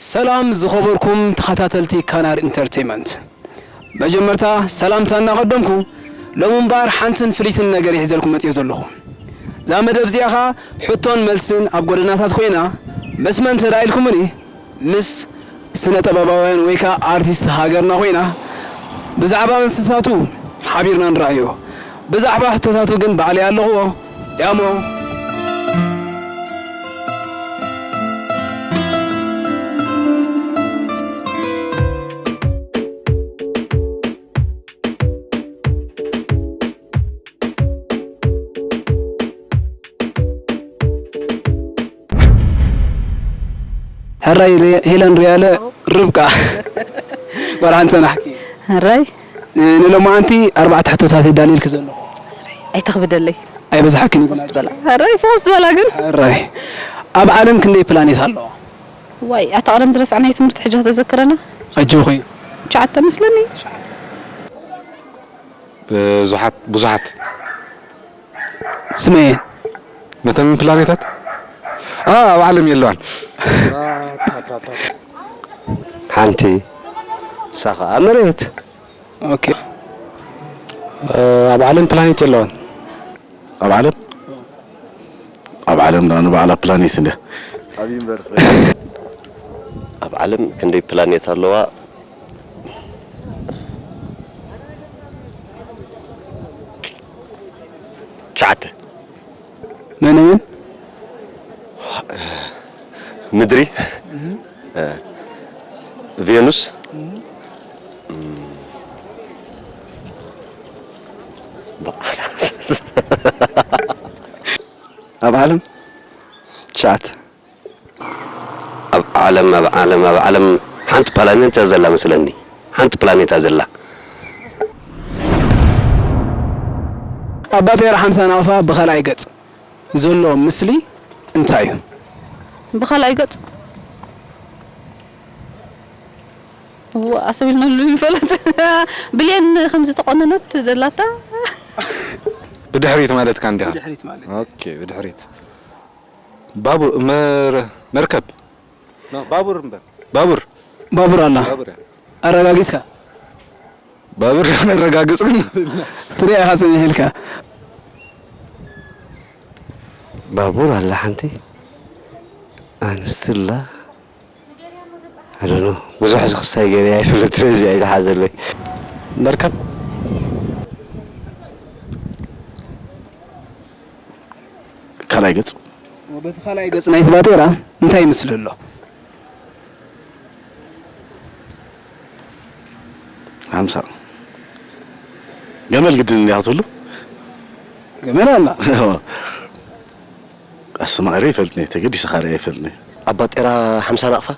ሰላም ዝኸበርኩም ተኸታተልቲ ካናል ኢንተርቴይመንት፣ መጀመርታ ሰላምታ እናቐደምኩ፣ ሎሚ እምበኣር ሓንትን ፍልይትን ነገር ይሕዘልኩም መፅየ ዘለኹ። እዛ መደብ እዚኣ ኸዓ ሕቶን መልስን ኣብ ጎደናታት ኮይና፣ ምስ መን ተዳኢልኩምኒ? ምስ ስነ ጥበባውያን ወይ ከዓ ኣርቲስት ሃገርና ኮይና፣ ብዛዕባ እንስሳቱ ሓቢርና ንረኣዮ። ብዛዕባ ሕቶታቱ ግን ባዕለይ ኣለኹዎ። ያሞ። ሕራይ ሪ-፣ ሄለን ሪያለ ርብቃ። መርሓን ጸናሕኪ። ሕራይ። ን-፣ ንሎማዓንቲ ኣርባዕተ ሕቶታት እየ ዳልየልኪ ዘለኹ። ኣይተኽብደለይ። ኣይበዝሓክን ይኹን። ፍኹስ በላ። ሕራይ፣ ፍኹስ በላ ግን። ሕራይ። ኣብ ዓለም ክንደይ ፕላኔት ኣለዋ? ዋይ፣ ኣታ ቀደም ዝረሳዕናዮ ትምህርቲ ሕጂ ከተዘክረና? ኣጆኺ። ትሽዓተ መስለኒ። ብዙሓት፣ ብዙሓት። ስመየን። መተን ፕላኔታት? አ፣ ኣብ ዓለም የለዋን። ሓንቲ፣ ንሳ ኸኣ መሬት። ኦኬ። እ፣ ኣብ ዓለም ፕላኔት የለዋን። ኣብ ዓለም? ኣብ ዓለም ደኣ ንባዕላ ፕላኔት እንድያ። ኣብ ዩኒቨርስ ኣብ ዓለም ክንደይ ፕላኔት ኣለዋ? ትሽዓተ። መን መን? ምድሪ፣ እ፣ ቬኑስ፣ እም፣ ባ-፣ ኣብ ዓለም ትሽዓተ። ኣብ ዓለም፣ ኣብ ዓለም፣ ኣብ ዓለም ሓንቲ ፕላኔት እያ ዘላ መስለኒ። ሓንቲ ፕላኔት እያ ዘላ። ኣብ ባጤራ ሓምሳ ናቕፋ ብኻልኣይ ገጽ ዘሎ ምስሊ እንታይ እዩ? ብኻልኣይ ገጽ? እዋ፣ ኣሰብ ኢልናሉ ይፈለጥ። ብሌን ከም ዝተቆነነት ደላታ። ብድሕሪት ማለትካ እንዲኻ? ብድሕሪት ማለት። ኦኬ፣ ብድሕሪት። ባቡር፣ መር-፣ መርከብ። ኖ፣ ባቡር እምበር። ባቡር። ባቡር ኣላ። ባቡር እያ። ኣረጋጊጽካ? ባቡር ነረጋግጽ ግን። ትሪኣ ኢኻ ጽኒሕ ኢልካ። ባቡር ኣላ ሓንቲ። ኣንስትላ። I don't know። ብዙሕ ክስታይ ገይረ ኣይፈልጥን፣ እዚ ኣይተሓዘለይ። መርከብ? ካልኣይ ገጽ። በቲ ካልኣይ ገጽ ናይቲ ባጤራ እንታይ ይምስል ኣሎ? ሓምሳ። ገመል ግድን እንዲያ ክትህሉ? ገመል ኣላ። ኣስተማቒረ ይፈልጥኒ፣ ተገዲሰ ካርያ ይፈልጥኒ። ኣብ ባጤራ ሓምሳ ናቕፋ?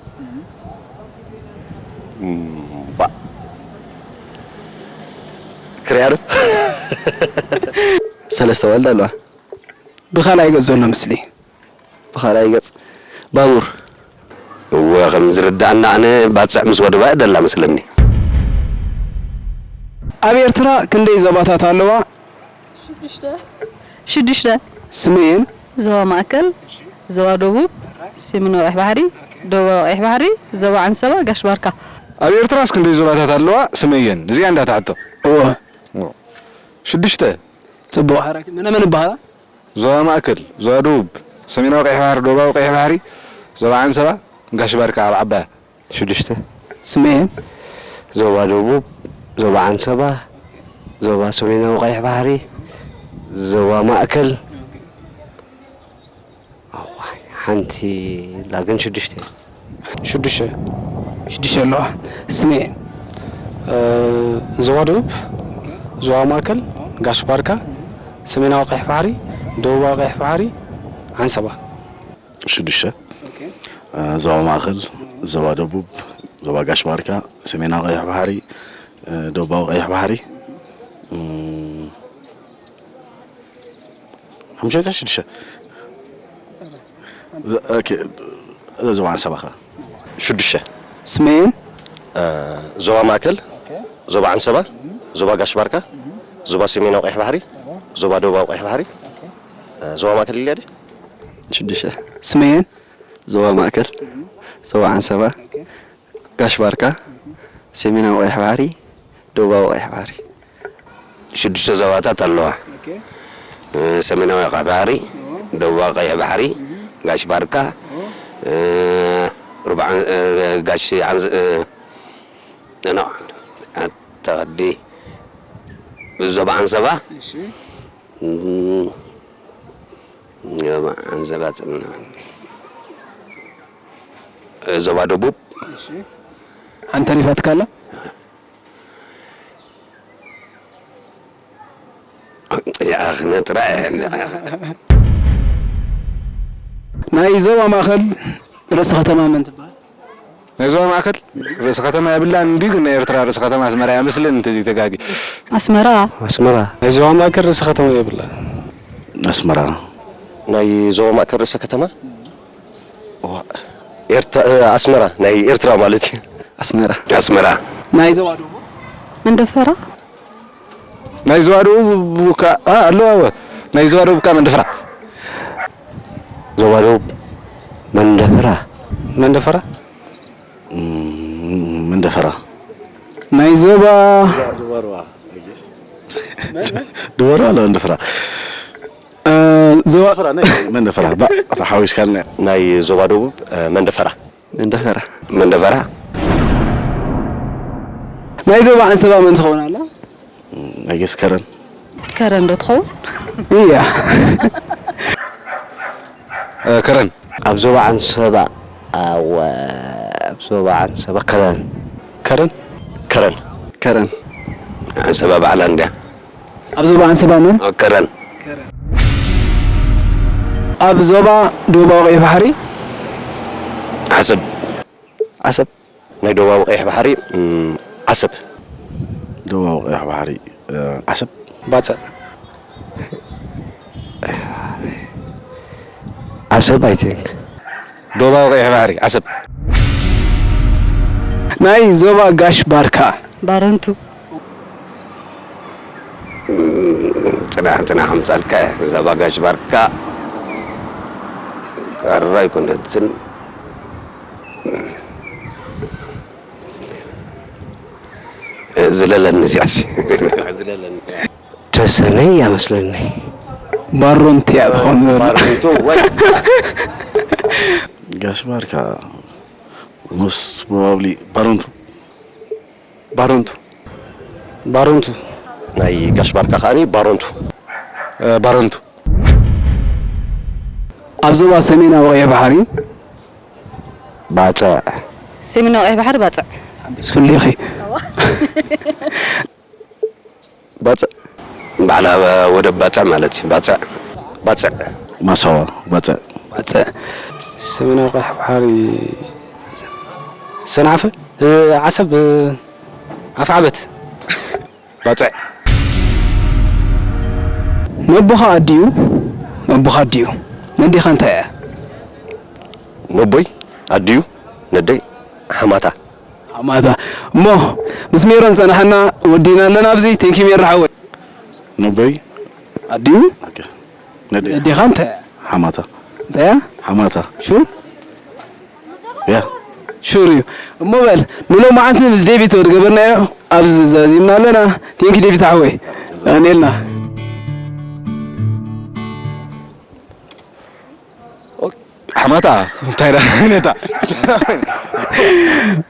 እም፣ ባ-፣ ክርያ ዶ? ሰለስተ ዋልዳ ኣለዋ። ብኻልኣይ ገጽ ዘሎ ምስሊ። ብኻልኣይ ገጽ ባቡር። እወ፣ ከም ዝርድኣና ኣነ ባጽዕ ምስ ወደባ እያ ደላ መስለኒ። ኣብ ኤርትራ ክንደይ ዞባታት ኣለዋ? ሽዱሽተ። ሽዱሽተ። ስመየን? ዞባ ማእከል፣ ዞባ ደቡብ፣ ሰሜናዊ ቀይሕ ባሕሪ፣ ደቡባዊ ቀይሕ ባሕሪ፣ ዞባ ዓንሰባ፣ ጋሽ ባርካ። ኣብ ኤርትራስ ክንደይ ዞባታት ኣለዋ? ስመየን፣ እዚኣ እንዳ ትሕቶ። እወ። እወ። ሽዱሽተ። ጽቡቕ፣ ሓራይ መነ መን ይበሃላ? ዞባ ማእከል፣ ዞባ ደቡብ፣ ሰሜናዊ ቀይሕ ባሕሪ፣ ደቡባዊ ቀይሕ ባሕሪ፣ ዞባ ዓንሰባ፣ ጋሽ ባርካ ኣብ ዓባያ። ሽዱሽተ። ስመየን? ዞባ ደቡብ፣ ዞባ ዓንሰባ፣ ዞባ ሰሜናዊ ቀይሕ ባሕሪ፣ ዞባ ማእከል። እዋይ፣ ሓንቲ ላግን ሽዱሽተ። ሽዱሽተ። ሽዱሽተ ኣለዋ። ስመየን? እ፣ ዞባ ደቡብ፣ ዞባ ማእከል፣ ጋሽ ባርካ፣ ሰሜናዊ ቀይሕ ባሕሪ፣ ደቡባዊ ቀይሕ ባሕሪ፣ ዓንሰባ። ሽዱሽተ። ኦኬ። እ፣ ዞባ ማእከል፣ ዞባ ደቡብ፣ ዞባ ጋሽ ባርካ፣ ሰሜናዊ ቀይሕ ባሕሪ፣ እ፣ ደቡባዊ ቀይሕ ባሕሪ፣ እም፣ ሓሙሽተ ሽዱሽተ። ኦኬ። ዞባ ዓንሰባ ኸ? ሽዱሽተ። ስመየን? እ፣ ዞባ ማእከል፣ ኦኬ። ዞባ ዓንሰባ፣ ዞባ ጋሽ ባርካ፣ ዞባ ሰሜናዊ ቀይሕ ባሕሪ፣ ዞባ ደቡባዊ ቀይሕ ባሕሪ፣ ኦኬ። እ፣ ዞባ ማእከል ኢልያ ድየ? ሽዱሽተ። ስመየን? ዞባ ማእከል፣ ዞባ ዓንሰባ፣ ኦኬ። ጋሽ ባርካ፣ ሰሜናዊ ቀይሕ ባሕሪ፣ ደቡባዊ ቀይሕ ባሕሪ። ሽዱሽተ ዞባታት ኣለዋ። ኦኬ። እ፣ ሰሜናዊ ቀይሕ ባሕሪ፣ እዎ። ደቡባዊ ቀይሕ ባሕሪ፣ እህ። ጋሽ ባርካ፣ እዎ። እ፣ ሩባ ዓን-፣ እ፣ ጋሽ ዓንዝ-፣ እ፣ ኖ፣ ኣታ ቐዲ፣ ዞባ ዓንሰባ፣ እሺ። እ፣ ዞባ ዓንሰባ፣ እ፣ ዞባ ደቡብ። እሺ። ሓንቲ ተሪፋትካ ኣላ? ይኣኽነ ጥራይ። ናይ ዞባ ማእከል ርእሰ ከተማ መን ትበሃል? ናይ ዞባ ማእከል ርእሰ ከተማ የብላን እንድዩ፣ ግን ናይ ኤርትራ ርእሰ ከተማ ኣስመራ እያ መስለኒ፣ እንተዘይተጋግየ። ኣስመራ። ኣስመራ። ናይ ዞባ ማእከል ርእሰ ከተማ የብላን። ኣስመራ። ናይ ዞባ ማእከል ርእሰ ከተማ? ዋ፣ ኤርትራ፣ እ፣ ኣስመራ፣ ናይ ኤርትራ ማለት እዩ። ኣስመራ። ኣስመራ። ናይ ዞባ ደቡብ? መንደፈራ። ናይ ዞባ ደቡብ ከ-፣ ኣ፣ ኣለዋ፣ እወ። ናይ ዞባ ደቡብ ከ መንደፈራ። ዞባ ደቡብ መንደፈራ። መንደፈራ? እም፣ መንደፈራ። ናይ ዞባ ድበራ ኣለ መንደፈራ። እ፣ ዞባ መንደፈራ፣ ናይ መንደፈራ። ባ፣ ተሓዊስካልና። ናይ ዞባ ደቡብ፣ እ፣ መንደፈራ። መንደፈራ። መንደፈራ። ናይ ዞባ ዓንሰባ መን ትኸውን ኣላ? እም፣ I guess ከረን። ከረን ዶ ትኸውን? እያ። እ፣ ከረን። ኣብ ዞባ ዓንሰባ፣ ኣወ፣ ኣብ ዞባ ዓንሰባ ከረን። ከረን? ከረን። ከረን። ዓንሰባ ባዕላ እንድያ። ኣብ ዞባ ዓንሰባ መን? ኣብ ከረን። ኣብ ዞባ ደቡባዊ ቀይሕ ባሕሪ? ዓሰብ። ዓሰብ። ናይ ደቡባዊ ቀይሕ ባሕሪ፣ እም፣ ዓሰብ። ደቡባዊ ቀይሕ ባሕሪ፣ እ፣ ዓሰብ። ባጽዕ። ዓሰብ፣ I think። ደቡባዊ ቀይሕ ባሕሪ፣ ዓሰብ። ናይ ዞባ ጋሽ ባርካ? ባረንቱ። ጽናሕ፣ ጽናሕ፣ ከምጻልካ እያ። ዞባ ጋሽ ባርካ ቀረ ኣይኮነትን። ዝለለኒ እዚኣሲ። ዝለለኒ። ተሰነይ እያ መስለኒ። ባሮንቱ እያ ትኸውን ዝበላ። ባሮንቱ ወይ? ጋሽ ባርካ፣ most probably ባሮንቱ። ባሮንቱ። ባሮንቱ። ናይ ጋሽ ባርካ ከኣኒ ባሮንቱ። እ፣ ባሮንቱ። ኣብ ዞባ ሰሜናዊ ቀይሕ ባሕሪ። ባጽዕ። ሰሜናዊ ቀይሕ ባሕሪ ባጽዕ። ኣንበስኩሉ ኢኺ። ባጽዕ። ባዕላ ወደብ ባጽዕ ማለት እዩ። ባጽዕ። ባጽዕ። ማሳዋ፣ ባጽዕ። ባጽዕ። ሰሜናዊ ቀይሕ ባሕሪ ሰንዓፈ፣ እ፣ ዓሰብ፣ እ፣ ኣፍዓበት። ባጽዕ። ነቦኻ ኣዲኡ፣ ነቦኻ ኣዲኡ። ነዴኻ እንታይ እያ? ነቦይ ኣዲኡ፣ ነደይ ሓማታ። ሓማታ። እሞ ምስ ሜሮን ጸናሕና ወዲና ኣለና ኣብዚ። Thank you ሜሮ ሓወይ። ነቦይ ኣዲኡ፣ ኦኬ። ነደይ ነዴኻ እንታይ እያ? ሓማታ። እንታይ እያ? ሓማታ። ሹር? ያ። ሹር እዩ። እሞ በል፣ ንሎማዓንቲ ምስ ዴቪድ ዝገበርናዮ ኣብዚ ዛዚምና ኣለና። Thank you ዴቪድ ሓወይ። የቐንየልና። ሓማታ፣ እንታይ ዳ-፣ ነታ።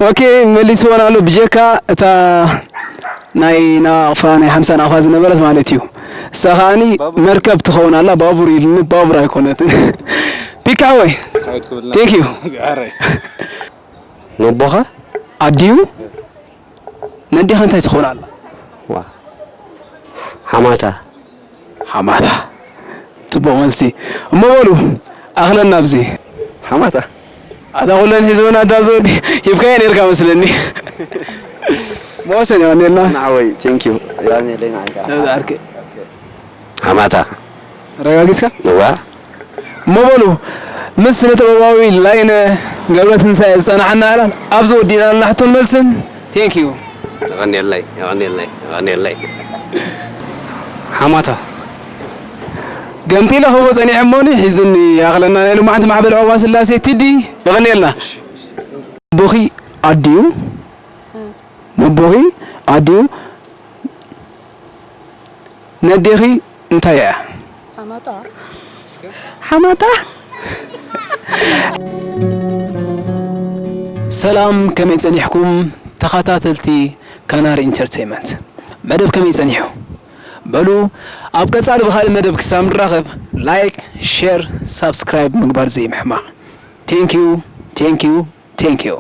ኦኬ፣ መሊስዎን ኣሎ። ብጀካ እታ ናይ ናቕፋ፣ ናይ ሓምሳ ናቕፋ ዝነበረት ማለት እዩ። እሳ ከኣኒ መርከብ ትኸውን ኣላ፣ ባቡር ኢሉኒ፣ ባቡር ኣይኮነትን። ፒካ ሓወይ፣ ሳይት ክብልና። Thank you። ነቦኻ? ኣዲኡ? ነዴኻ እንታይ ትኸውን ኣላ? ዋ። ሓማታ። ሓማታ። ጽቡቕ መልሲ። እሞ በሉ፣ ኣኽለና ኣብዚ። ሓማታ። ኣታ ኩለን ሒዝወን ኣዳ ዘወዲ፣ ሂብካዮ ነርካ መስለኒ። መወሰን የቐንየልና። ንዓወይ፣ thank you። የቐንየለይ ንዓንካ። ነብዛ ዓርከይ። ሓማታ። ኣረጋጊጽካ? እዋ። እሞ በሉ፣ ምስ ስነ ጥበባዊ ላይነ ገብረትንሳኤ ዝጸናሕና ዕላል ኣብዚ ወዲእና ኣለና፣ ሕቶን መልስን። Thank you። የቐንየለይ፣ የቐንየለይ፣ የቐንየለይ። ሓማታ። ገምጢለ ክህቦ ጸኒሐ እሞኒ፣ ሒዝኒ ይኣኽለና ናይ ሎማዓንቲ ማዕበል ዑቕባ ስላሴ ቲዲ፣ የቐንየልና። ኣቦኺ ኣዲኡ፣ ነቦኺ፣ ኣዲኡ፣ ነዴኺ እንታይ እያ? ሓማጣ። ሓማጣ። ሰላም፣ ከመይ ጸኒሕኩም ተኸታተልቲ ካናሪ ኢንተርቴይመንት? መደብ ከመይ ጸኒሑ? በሉ፣ ኣብ ቀጻሊ ብኻልእ መደብ ክሳብ ንራኸብ፣ ላይክ፣ ሼር፣ ሳብስክራይብ ምግባር ዘይምሕማቕ። Thank you, thank you, thank you.